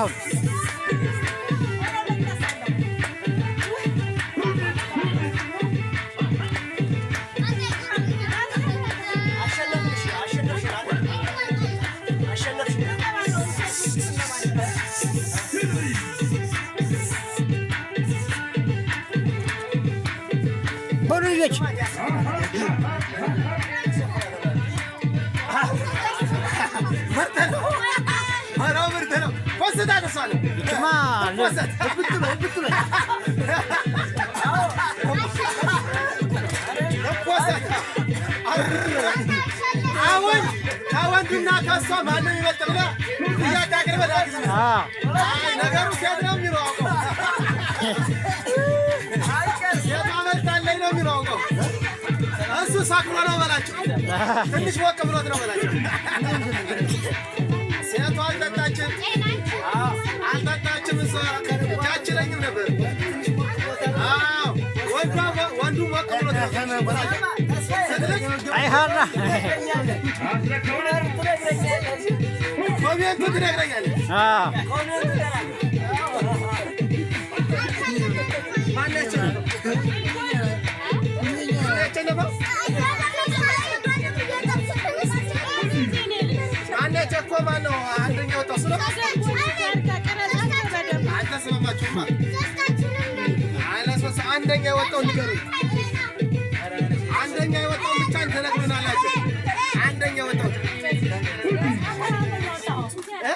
አሁን። በሉ ልጆች። ምርጥ ነው። ኧረ ምርጥ ነው። ፖስታት እሷ ነው። ይችማ እብጥ በል፣ እብጥ በል። ፖስት። አሁን ከወንዱና ከእሷ ማነው የሚበልጥ ብለህ ጥያቄ አቅርበህ ላግዝ። ነገሩ ሴት ነው የሚለው አውቀው፣ ሴቷ በልጣለኝ ነው የሚለው አውቀው። እሱ ሰክሮ ነው በላቸው። ትንሽ ሞቅ ብሎት ነው በላቸው። ሴቷ አልጠጣችም፣ አልጠጣችም። እሷ አችለኝም ነበር። አዎ፣ ወንዱ ሞቅ ብሎት ነው በላቸው። ስትልክ አይሃራ። Comment ኡ ትነግረኛለህ። ማን ያሸነፈው? ማን ያሸነፈው? ማን ያሸ- እኮ ማነው አንደኛ ወጣው? እሱ ነው? አልተስማማችሁማ። አለሶስት አንደኛ የወጣው ንገሩኝ። አንደኛ የወጣው ብቻ ትነግሩናላችሁ። አንደኛ የወጣው እ?